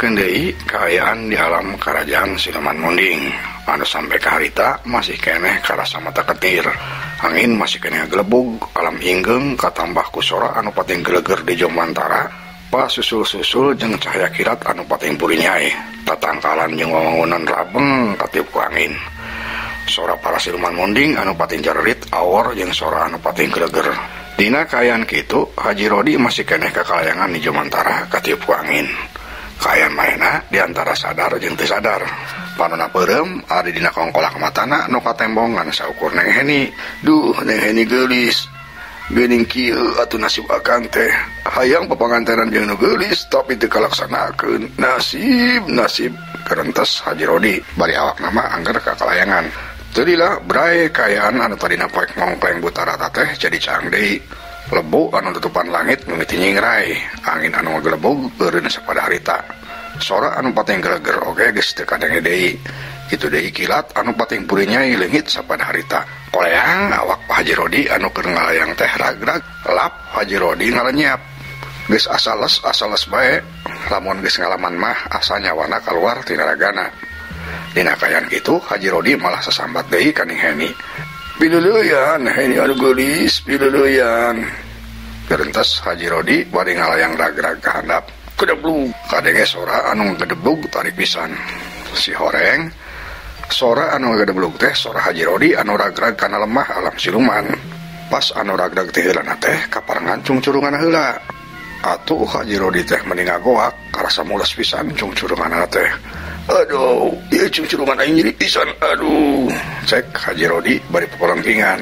Tuturkeun deui kaayaan di alam karajaan Siluman Munding anu sampai ka harita masih keneh karasa mata ketir. Angin masih keneh gelebug, alam inggeung katambah ku sora anu pating geleger di Jomantara, pasusul-susul jeung cahaya kilat anu pating purinyai. Tatangkalan jeung wawangunan rabeng katiup ku angin. Sora para siluman munding anu pating jarerit awor jeung sora anu pating geleger. Dina kaayaan kitu Haji Rodi masih keneh kakalayangan di Jomantara katiup ku angin. Kaayaan manehna di antara sadar jeung teu sadar. Panona peureum ari dina kongkolak matana nu katembong ngan saukur Neng Heni. Duh, Neng Heni geulis. Geuning kieu atuh nasib akang teh. Hayang papangantenan jeung nu geulis tapi teu kalaksanakeun. Nasib, nasib kerentes Haji Rodi bari awakna mah angger kakalayangan. Teu lila bray kaayaan anu tadina poek mongkleng butara teh jadi caang deui. Lebu anu tutupan langit mimiti nyingrai, angin anu ngagelebug eureun sapada harita. Sora anu pating geleger oge geus teu kadenge deui. Kitu deui kilat anu pating purinyai leungit sapada harita. Koleang awak Pak Haji Rodi anu keur ngalayang teh ragrag, lap Haji Rodi ngalenyap. Geus asales asales bae, lamun geus ngalaman mah asa nyawana kaluar tina ragana. Dina kaayaan kitu Haji Rodi malah sasambat deui ka Neng Heni. Piluluyan, Heni anu geulis, piluluyan. Gerentes Haji Rodi bari ngalayang ragrag ka handap. Gedeblug, kadenge sora anu ngagedeblug tarik pisan. Si horeng, sora anu ngagedeblug teh sora Haji Rodi anu ragrag kana lemah alam siluman. Pas anu ragrag teh heulana teh kaparengan cungcurungan heula. Atuh Haji Rodi teh meni ngagoak, karasa mules pisan cungcurunganna teh. Aduh, ieu cungcurungan aing nyeri pisan, aduh. Cek Haji Rodi bari popolengkingan.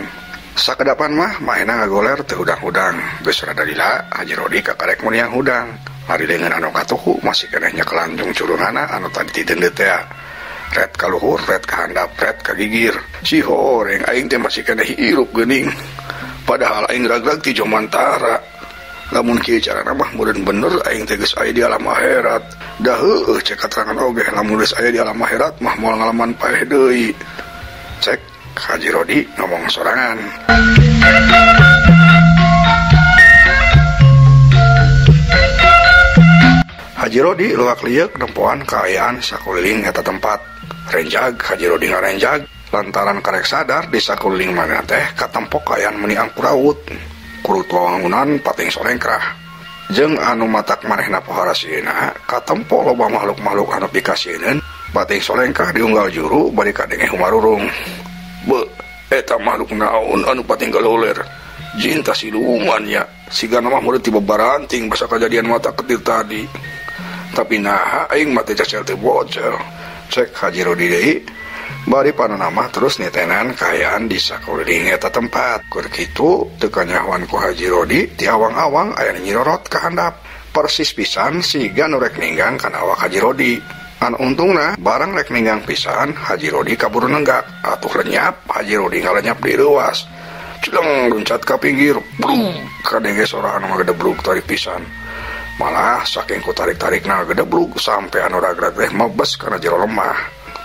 Sakedapan mah maena ngagoler teu hudang-hudang. Geus rada lila Haji Rodi kakarek muriang hudang. Ari leungeun anu katuhu masih keneh nyekelan cungcurunganna anu tadi diteundeut tea. Ret ka luhur, ret ka handap, ret ka gigir. Si horeng aing teh masih keneh hirup geuning. Padahal aing ragrag ti Jomantara. Lamun kieu carana mah meureun bener aing teh geus aya di alam akhirat. Da heueuh cek katerangan oge lamun geus aya di alam akhirat mah moal ngalaman paeh deui. Cek Haji Rodi ngomong sorangan. Haji Rodi luak lieuk nempoan kaayaan sakuliling eta tempat. Renjag Haji Rodi ngarenjag lantaran karek sadar di sakuliling manehna teh katempok kaayaan meuni angkuraut. Kurut wawangunan pating solengkrah. Jeung anu matak manehna pohara sieuna katempo loba makhluk-makhluk anu pikasieun pating solengkrah diunggal juru bari kadenge humarurung. Beuh, eta makhluk naon anu pating galoler. Jin tah siluman nya. Sigana mah meureun ti babaranting basa kajadian mata ketir tadi. Tapi naha aing mah teh cacel teh bocel. Cek Haji Rodi deui bari panona mah terus nitenan kaayaan di sakuliling eta tempat. Keur kitu teu kanyahoan ku Haji Rodi ti awang-awang aya nu nyirorot ka handap. Persis pisan siga nu rek ninggang kana awak Haji Rodi. An untungna barang rek ninggang pisan Haji Rodi kaburu nenggak. Atuh lenyap Haji Rodi ngalenyap di reuas. Celeng luncat ka pinggir. Brung kadenge sora anu ngagedeblug tarik pisan. Malah saking ku tarik-tarikna gedeblug sampai anu ragrag teh mebes kana jero lemah.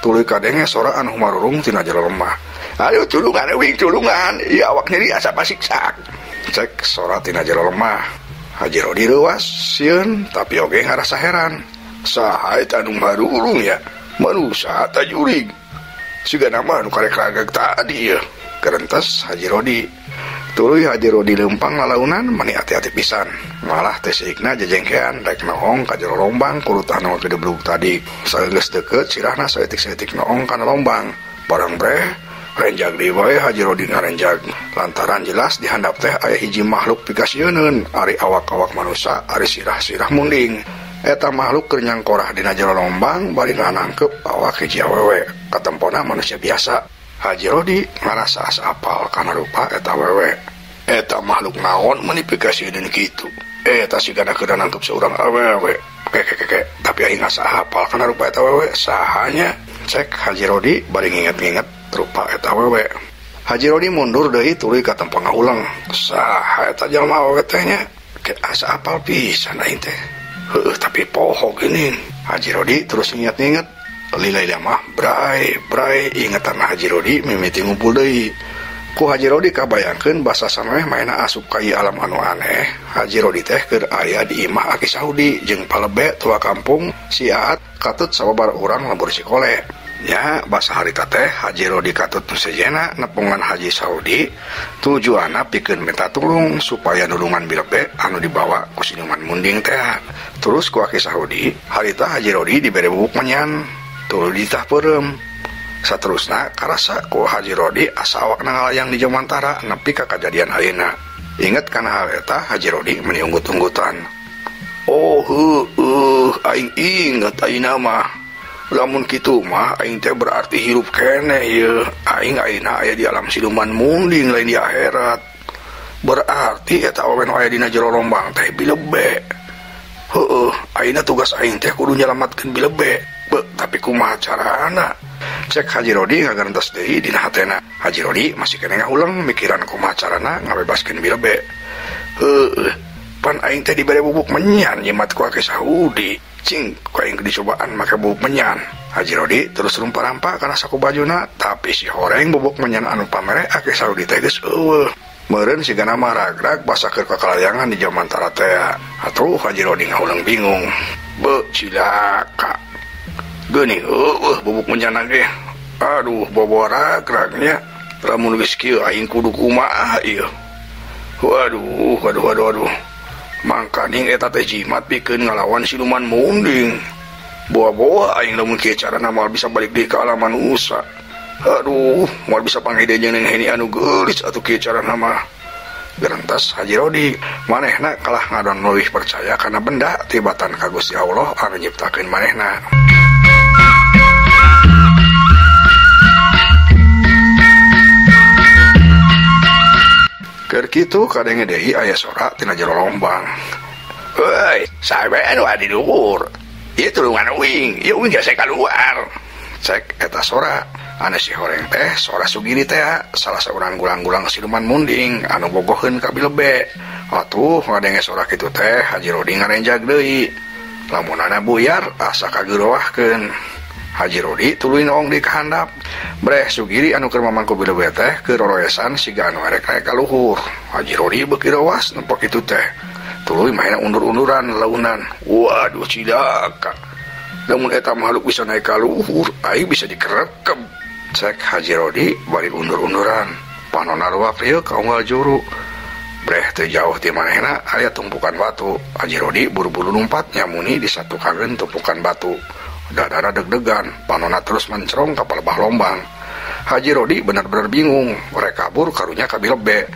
Tuluy kadenge sora anu humarurung tina jero lemah. Ayo tulungan wing tulungan, ieu awak nyeri asa pasiksak. Cek sora tina jero lemah. Haji Rodi reuas sieun tapi oge ngarasa heran. Saha eta anu marurung ya? Manusa ta jurig? Sigana mah anu karek ragag tadi ya. Kerentes Haji Rodi. Tuluy Haji Rodi leumpang lalaunan mani ati-ati pisan. Malah teh seikna jejengkean rek noong ka jero lombang kurut anu gedeblug tadi. Sageus deukeut sirahna saeutik-saeutik noong kana lombang. Barang breh renjag deui wae Haji Rodi ngarenjag. Lantaran jelas di handap teh aya hiji makhluk pikasieuneun, ari awak-awak manusa, ari sirah-sirah munding. Eta makhluk keur nyangkorah dina jero lombang bari nangkep awak hiji awewe. Katempona manusia biasa. Haji Rodi ngarasa asa apal kana rupa eta awewe. Eta makhluk naon meuni pikasieun kitu. Eta sigana keur nangkep saurang awewe. Keke tapi aing asa apal kana rupa eta awewe sahanya. Cek Haji Rodi bari nginget-nginget rupa eta awewe. Haji Rodi mundur deui tuluy ka tempat ngahuleng. Saha eta jalma awewe teh nya? Asa apal pisan aing teh. Heueuh tapi poho geuning. Haji Rodi terus nginget-nginget. Lila-lila mah bray bray ingetan Haji Rodi mimiti ngumpul deui. Ku Haji Rodi kabayangkeun basa samemeh maena asup ka ieu alam anu aneh. Haji Rodi teh keur aya di imah Aki Saudi jeung palebe tua kampung si Aat katut sababar urang lembur Cikole. Nya basa harita teh Haji Rodi katut nu sejenna nepungan Haji Saudi tujuanna pikeun minta tulung supaya nulungan bilebe anu dibawa ku siluman munding teh. Terus ku Aki Saudi harita Haji Rodi dibere bubuk menyan tuluy ditah peureum. Saterusna karasa ku Haji Rodi asa awakna ngalayang di Jomantara nepi ka kajadian ayeuna. Inget kana hal eta Haji Rodi meni unggut-unggutan. Oh heueuh aing inget ayeuna mah. Lamun kitu mah aing teh berarti hirup keneh ieu. Aing ayeuna aya di alam siluman munding lain di akhirat. Berarti eta awewe nu aya dina jero lombang teh bilebe. Heueuh ayeuna tugas aing teh kudu nyalamatkeun bilebe. Beuh, tapi kumaha carana? Cek Haji Rodi ngagarentos deui dina hatena. Haji Rodi masih keneh ngahuleng mikiran kumaha carana ngabebaskeun bilebe. Heueuh, pan aing teh dibere bubuk menyan nyimat ku Aki Saudi. Cing, ku aing dicobaan make bubuk menyan. Haji Rodi terus rumpa-rampa kana saku bajuna, tapi si horeng bubuk menyan anu pamere Aki Saudi teh geus eueuh. Meureun sigana mah ragrag basa keur kakalayangan di Jomantara teh. Atuh Haji Rodi ngahuleng bingung. Beuh, cilaka. Geuning eueuh bubuk menyan ge. Aduh, bobo ragragnya. Lamun geus kieu aing kudu kumaha ieu. Waduh, waduh, waduh, waduh. Mangkaning eta teh jimat pikeun ngalawan siluman munding. Boa-boa aing lamun kieu carana moal bisa balik deui ka alam manusa. Aduh, moal bisa panggih jeung Neng Heni anu geulis atuh kieu carana mah. Gerentas Haji Rodi manehna kalah ngadon leuwih percaya kana benda tibatan ka Gusti Allah anu nyiptakeun manehna. Keur kitu kadenge deui aya sora tina jero lombang. Heuy, sabe anu adi luhur. Ieu tulungan uing, ieu uing geus kaluar. Cek eta sora, anu si horeng teh sora Sugiri teh salah saurang gulang-gulang siluman munding anu bogoheun ka bilebe. Atuh ngadenge sora kitu teh Haji Rodi ngarenjag deui. Lamunana buyar asa kageureuahkeun. Haji Rodi tuluy noong di kahandap. Breh Sugiri anu keur mamangku bilebe teh keur roroesan siga anu erek naek ka luhur. Haji Rodi beuki reuas nempo kitu teh. Tuluy mahena undur-unduran launan. Waduh cilaka. Lamun eta makhluk bisa naik ka luhur, aing bisa dikerekep. Cek Haji Rodi bari undur-unduran. Panona ruak ieu ka unggal juru. Breh teu jauh ti manehna aya tumpukan batu. Haji Rodi buru-buru lumpat nyamuni di satukangeun tumpukan batu. Dadana deg-degan, panona terus mencerong ka palebah lombang. Haji Rodi benar-benar bingung, rek kabur karunya ka bilebe.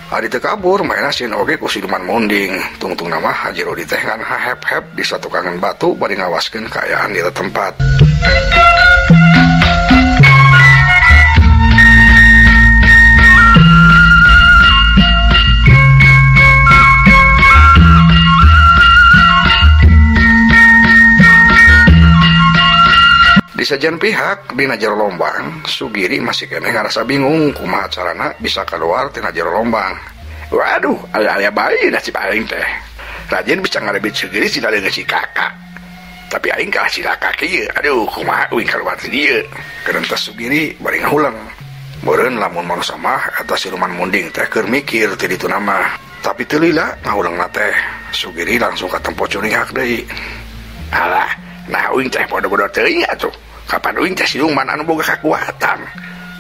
Ari teu kabur, maena sieun oge ku siluman munding. Tungtung nama Haji Rodi teh ngan hahep-hep di satukangan batu bari ngawaskeun kaayaan di tempat. Di sajian pihak dina jero lombang, Sugiri masih keneh ngarasa bingung kumaha carana bisa keluar tina jero lombang. Waduh, aya-aya bae nasib aing teh. Rajin bisa ngarebit Sugiri sina deungeun si kakak. Tapi aing kalah cilaka kieu. Aduh, kumaha uing kaluar ti dieu. Gerentas Sugiri bari ngahuleng. Meureun lamun manusa mah eta siluman munding teh keur mikir ti dituna mah. Tapi teu lila ngahulengna teh. Sugiri langsung katempo curingak deui. Alah, nah uing teh bodoh-bodoh teuing atuh. Kapan uing teh siluman anu boga kakuatan.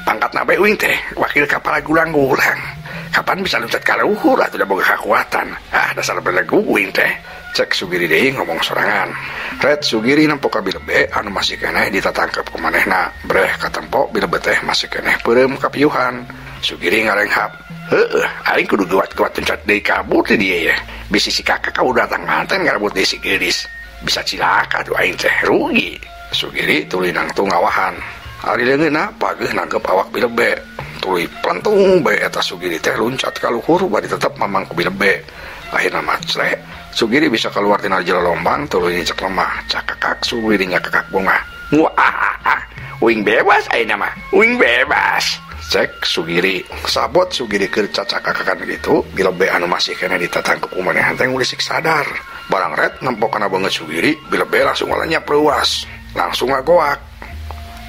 Pangkatna bae uing teh wakil kapala gulang-gulang. Kapan bisa loncat ka luhur atuh da boga kakuatan. Ah, dasar belegu uing teh. Cek Sugiri deui ngomong sorangan. Red Sugiri nempo ka bilebe anu masih keneh ditatangkep ku manehna. Breh katempo bilebe teh masih keneh peureum kapiuhan. Sugiri ngarenghap. Heueuh, aing kudu geuwat-geuwat loncat deui kabur ti dieu ye. Bisi si kakak kau datang manten ngarebut deui si geulis. Bisa cilaka tuh aing teh rugi. Sugiri tuluy nangtung ngawahan. Ari leungeunna pageuh nangkep awak bilebe. Tuluy plentung bae eta Sugiri teh luncat ka luhur bari tetep mamangku bilebe. Akhirna mah cre, Sugiri bisa keluar tina jero lombang tuluy nincak lemah. Cakekak Sugiri nyakekak bunga. Wah, uing bebas ayeuna mah. Uing bebas. Cek Sugiri. Sabot Sugiri keur cacakakakan gitu, bilebe anu masih keneh ditatangkep ku manehan teh ngulisik sadar. Barang red nempo kana beungeut Sugiri, bilebe langsung ngalenyap reuas. Langsung ngagoak.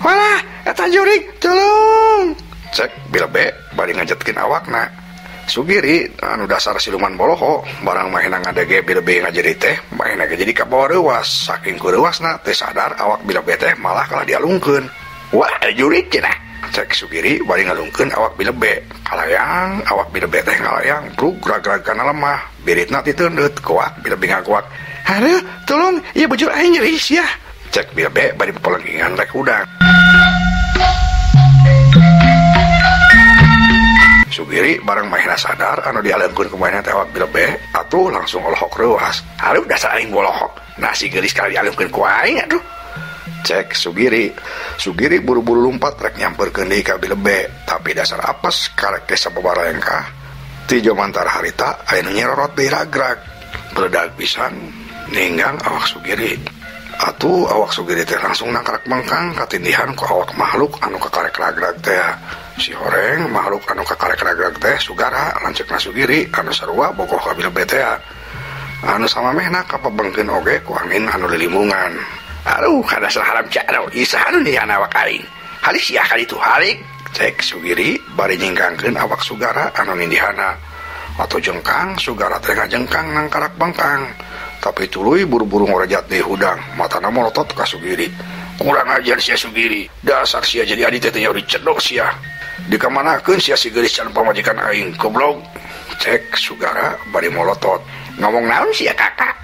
Walah, eta jurig, tolong. Cek bilebe bari ngajetkeun awakna. Sugiri anu dasar siluman boloho barang mahena ngadege Bilebe ngajeri teh mahena ge jadi kabawa reuwas saking kureuwasna teu sadar awak Bilebe teh malah kalah dialungkeun. Wah jurik cenah. Cek Sugiri bari ngalungkeun awak Bilebe. Kalayang awak Bilebe teh ngalayang brug rag-rag kana lemah. Biritna titeundeut kuak Bilebe ngakuak. Haduh tolong ieu bujur aing nyeri sia. Cek Bilebe bari pepelengkingan rek hudang. Sugiri barang mahena sadar anu dialungkeun ku mahena teh awak Bilebe atuh langsung olohok reuas. Haruh dasar aing bolohok. Nasi geulis kali dialungkeun ku aing atuh. Cek Sugiri. Sugiri buru-buru lumpat rek nyamperkeun deui ka Bilebe, tapi dasar apes karek ge sababarengkah. Ti jomantar harita aya nu nyerorot deui ragrag. Beledag pisan ninggang awak Sugiri. Atuh awak Sugiri teh langsung nangkarak mengkang katindihan ku awak makhluk anu kakarek ragrag teh. Si horeng makhluk anu kakarek ragrag teh Sugara lanceukna Sugiri anu sarua bogoh ka Bilebe teh. Anu samamehna kapabengkeun oge ku angin anu lilimungan. Aduh kadasar haram caro isa anu nihan awak aing. Halis sia kali itu halik. Cek Sugiri bari nyingkangkeun awak Sugara anu nindihana. Atau jengkang Sugara teh ngajengkang nangkarak bengkang. Tapi tuluy buru-buru ngorejat deui hudang, matana molotot ka Sugiri. Kurang ajar sia Sugiri, dasar sia jadi adi teh nya dicedok sia. Dikamanakeun sia si geulis can pamajikan aing, goblok. Cek Sugara bari molotot. Ngomong naon sia kakak?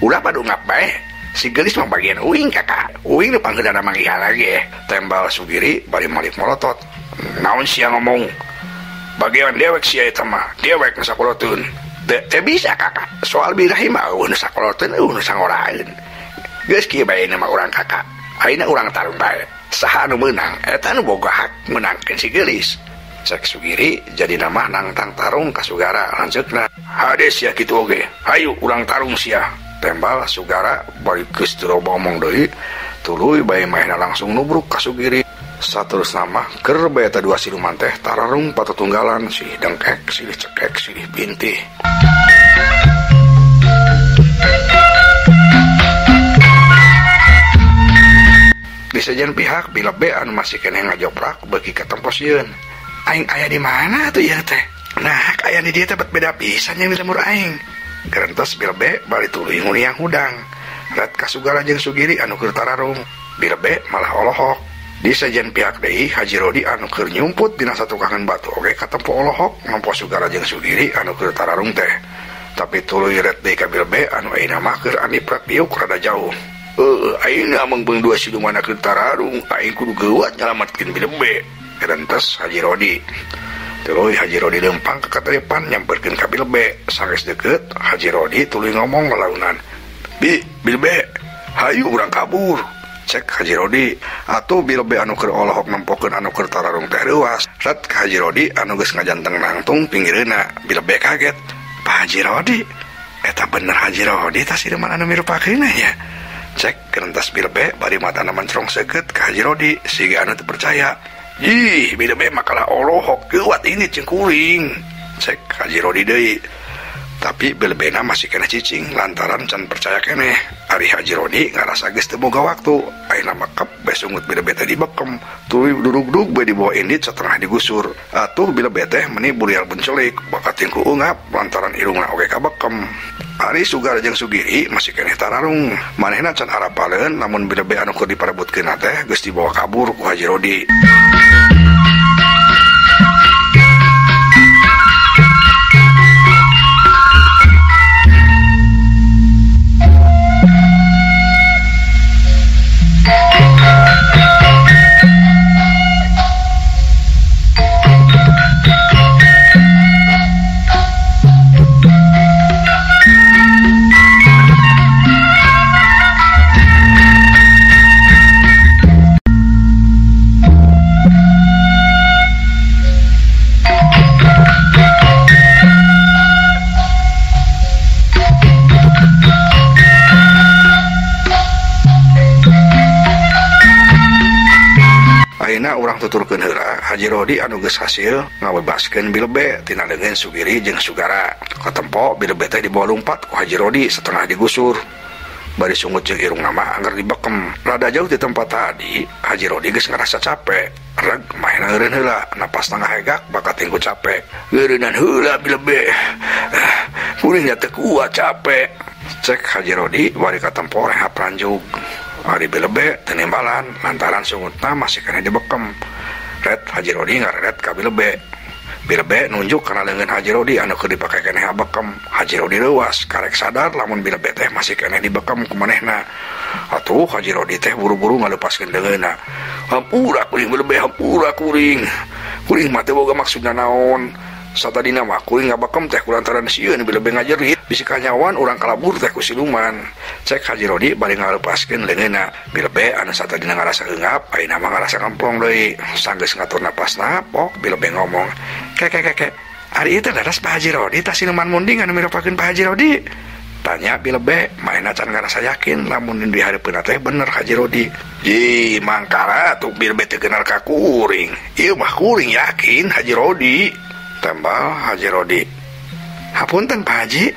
Ulah padungap bae. Si geulis mah bagian uing kakak. Uing nu panggeudana manggihan lagi. Tembal Sugiri bari malik molotot. Naon sia ngomong? Bagian dewek sia eta mah, dewek nu sakoloteun. Teu bisa kakak. Soal birahi mah eueuh nu sakoloteun eueuh nu sangoraeun. Geus kieu bae mah urang kakak. Ayeuna urang tarung bae. Saha anu meunang eta anu boga hak meunangkeun si geulis. Cek Sugiri jadi nama nangtang tarung ka Sugara lanceukna. Hade sia kitu oge. Hayu urang tarung sia. Tembal Sugara bari geus teu loba omong deui. Tuluy bae mahena langsung nubruk ka Sugiri. Saterusna mah keur bae eta dua siluman teh tararung patutunggalan silih dengkek, silih cekek, silih bintih. Di sejen pihak Bilebe anu masih keneh ngajoprak beuki katempo sieun. Aing aya di mana atuh ieu teh? Nah, aya di dieu teh beda pisan jeung di lembur aing. Gerentos Bilebe bari tuluy nguniang hudang. Ret ka Sugara jeung Sugiri anu keur tararung. Bilebe malah olohok. Di sejen pihak deui Haji Rodi anu keur nyumput dina satukangan batu oge katempo olohok mampo Sugara jeung Sugiri anu keur tararung teh. Tapi tuluy ret deui ka Bilebe anu ayeuna mah keur andiprak diuk rada jauh. Ayeuna ameng beung dua siluman keur tararung, aing kudu geuwat nyalametkeun Bilebe. Gerentes Haji Rodi. Tuluy Haji Rodi leumpang ka katerepan nyamperkeun ka Bilebe. Sanggeus deukeut Haji Rodi tuluy ngomong lalaunan. Bi, Bilebe, hayu urang kabur. Cek Haji Rodi. Atuh Bilebe anu keur olohok nempokeun anu keur tararung teh reuas. Ret ka Haji Rodi anu geus ngajanteng nangtung pinggireuna. Bilebe kaget. Pak Haji Rodi, eta bener Haji Rodi tah siluman anu mirupakeunna nya. Cek gerentas Bilebe bari matana mencrong seukeut ka Haji Rodi siga anu teu percaya. Ih, Bilebe makalah olohok geuwat ini jeung kuring. Cek Haji Rodi deui. Tapi Bilebena masih kena cicing lantaran can percaya keneh. Ari Haji Rodi ngarasa geus teu boga waktu. Ayeuna mah kep bae sungut Bilebe teh dibekem. Tuluy durug-durug bae dibawa indit satengah digusur. Atuh Bilebe teh meuni burial bencelik, bakating ku ungap lantaran irungna oge kabekem. Ari Sugara jeung Sugiri masih keneh tararung. Manehna can arapaleun lamun Bilebe anu keur diparebutkeunna teh geus dibawa kabur ku Haji Rodi. Ayeuna urang tuturkeun heula Haji Rodi anu geus hasil ngabebaskeun Bilebe tina leungeun Sugiri jeung Sugara. Katempo Bilebe teh dibawa lumpat ku Haji Rodi setengah digusur. Bari sungut jeung irungna mah angger dibekem. Rada jauh di tempat tadi, Haji Rodi geus ngarasa capek. Reg maena eureun heula napas tengah hegak bakating ku capek. Eureunnan heula Bilebe. Kuring nya teu kuat capek. Cek Haji Rodi bari katempo rehab ranjug. Ari Bilebe teu nimbalan lantaran sungutna masih keneh dibekem. Ret Haji Rodi ngareret ka Bilebe. Bilebe nunjuk kana leungeun Haji Rodi anu keur dipake keneh abekem. Haji Rodi leuwas karek sadar lamun Bilebe teh masih keneh dibekem ku manehna. Atuh Haji Rodi teh buru-buru ngalepaskeun leungeunna. Hampura kuring Bilebe, hampura kuring. Kuring mah teu boga maksudna naon. Satadina mah kuring ngabekem teh kulantaran sieun Bilebe ngajerit bisi kanyawan urang kalabur teh ku siluman. Cek Haji Rodi bari ngalepaskeun leungeunna. Bilebe anu satadina ngarasa eungap ayeuna mah ngarasa ngemplong deui. Sanggeus ngatur napasna pok Bilebe ngomong. Keke keke, ari ieu teh leres Pak Haji Rodi tah siluman munding anu miropakeun Pak Haji Rodi? Tanya Bilebe, maena can ngarasa yakin lamun di hareupeunna teh bener Haji Rodi. Ji mangkara atuh Bilebe teu kenal ka kuring. Ieu mah kuring yakin Haji Rodi. Tembal Haji Rodi. Hapunten Pak Haji,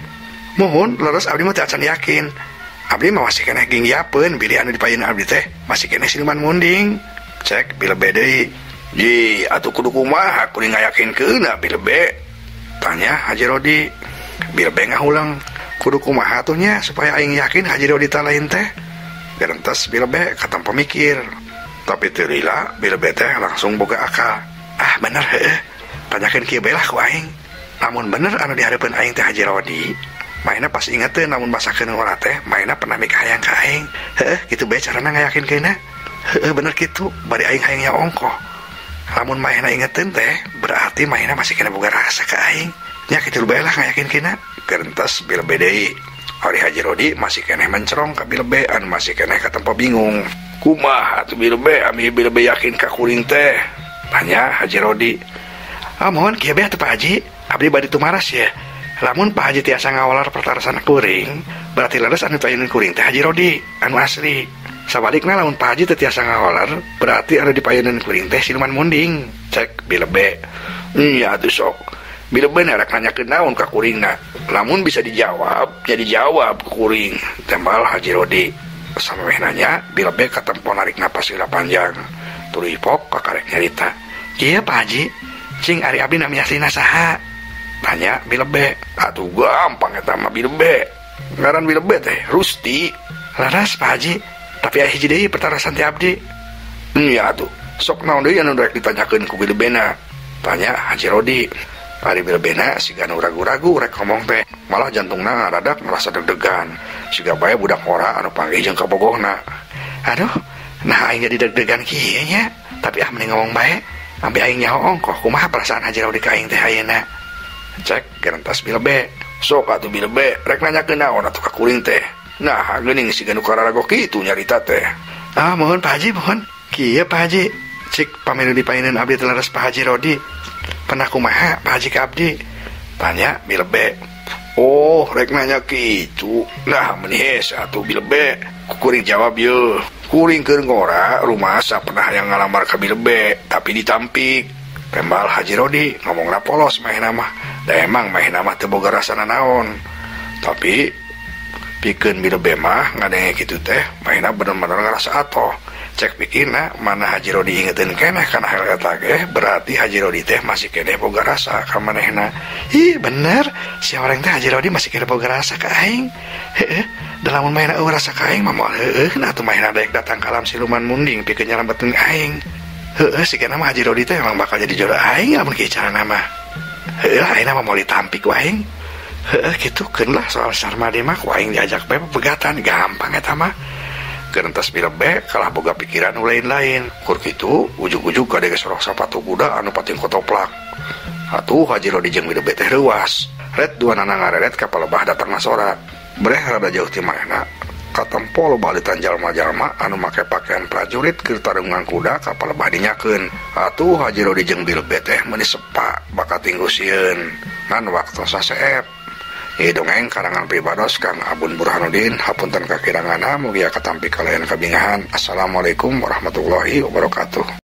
muhun leres abdi mah teu acan yakin. Abdi mah masih keneh ginggiapeun bilih anu dipayun abdi teh masih keneh siluman munding. Cek Bilebe deui. Ji atuh kudu kumaha kuring ngayakinkeunna Bilebe? Tanya Haji Rodi. Bilebe ngahulang, kudu kumaha atuh nya supaya aing yakin Haji Rodi teh lain teh? Gerentes Bilebe katempo mikir. Tapi teu lila Bilebe teh langsung boga akal. Ah bener heueuh. Tanyakeun kieu bae lah ku aing. Lamun bener anu dihareupeun aing teh Haji Rodi, maena pas ingeteun lamun masakeun ngora teh maena pernah mikahayang ka aing. Heueuh kitu bae carana ngayakinkeunna. Heueuh bener kitu, bari aing hayang nya ongkoh. Lamun maena ingeteun teh berarti maena masih kena boga rasa ka aing. Nya kitu bae lah ngayakinkeunna. Gerentes Bilebe deui. Ari Haji Rodi masih keneh mencerong ka Bilebe anu masih keneh katempo bingung. Kumaha atuh Bilebe ami Bilebe yakin ka kuring teh? Tanya Haji Rodi. Ah mohon kieu bae atuh Pak Haji, abdi bade tumaras ya. Lamun Pak Haji tiasa ngawalar pertarasan kuring, berarti leres anu dipayunan kuring teh Haji Rodi anu asli. Sabalikna lamun Pak Haji teu tiasa ngawalar, berarti anu dipayunan kuring teh siluman munding. Cek Bilebe. Iya atuh sok. Bilebe rek nanyakeun naon ka kuringna. Lamun bisa dijawab, jadi jawab ku kuring. Tembal Haji Rodi. Samemeh nanya, Bilebe katempo narik napas heula panjang. Tuluy pok kakarek nyarita. Kieu Pak Haji, cing ari abdi nami aslina saha? Tanya Bilebe. Atuh gampang eta mah Bilebe. Ngaran Bilebe teh Rusti. Leres Pak Haji, tapi aya hiji deui pertarasan ti abdi. Iya atuh, sok naon deui anu rek ditanyakeun ku Bilebena? Tanya Haji Rodi. Ari Bilebena siga nu ragu-ragu rek ngomong teh, malah jantungna ngaradak ngerasa deg-degan. Siga bae budak ngora anu panggih jeung kabogohna. Aduh, nah aing jadi deg-degan kieu nya. Tapi ah mending ngomong bae. Ambe aing nyaho ongkoh kumaha perasaan Haji Rodi ka aing teh ayeuna. Cek gerentas Bilebe. Sok atuh Bilebe rek nanyakeun naon atuh ka kuring teh. Nah, geuning siga nu kararago kitu nyarita teh. Ah, mohon Pak Haji, mohon. Kieu Pak Haji, cik paminu dipayuneun abdi teh leres Pak Haji Rodi. Pernah kumaha Pak Haji ka abdi? Tanya Bilebe. Oh, rek nanya kitu. Nah, meuni hese atuh Bilebe. Ku kuring jawab yeuh. Kuring keur ngora rumasa pernah hayang ngalamar ka Bilebe, tapi ditampik. Tembal Haji Rodi ngomongna polos maehna mah. Da emang maehna mah teu boga rasana naon. Tapi pikeun Bilebe mah ngadenge kitu teh maehna bener-bener ngarasa atoh. Cek pikirna mana Haji Rodi ingetin keneh kana hal eta ge berarti Haji Rodi teh masih keneh boga rasa ka manehna. Ih bener, si orang teh Haji Rodi masih keneh boga rasa ka aing. Heueuh, da lamun maehna eueuh rasa ka aing mah moal heueuh na atuh maehna daek datang ka alam siluman munding pikeun nyalametkeun aing. Heueuh, sigana mah Haji Rodi teh emang bakal jadi jodoh aing lamun kieu carana mah. Heueuh lah ayeuna mah moal ditampik ku aing. Heueuh kitu keun lah soal Sarmadi mah ku aing diajak bae pegatan gampang eta mah. Gerentas Bilebe kalah boga pikiran nu lain-lain. Kur kitu ujug-ujug kadege sorok sapatu kuda anu pating kotoplak. Atuh Haji Rodi jeung Bilebe teh reuas. Ret dua nana ngareret ka palebah datangna sora. Breh rada jauh ti manehna. Katempo loba alitan jalma-jalma anu make pakaian prajurit keur tarungan kuda ka palebah dinyakeun. Atuh Haji Rodi jeung Bilebe teh meuni sepa bakating sieun. Ngan waktu saseep. Ieu dongeng karangan pribados Kang Abun Burhanuddin, hapunten kakiranganna mugia katampi kalayan kabingahan. Assalamualaikum warahmatullahi wabarakatuh.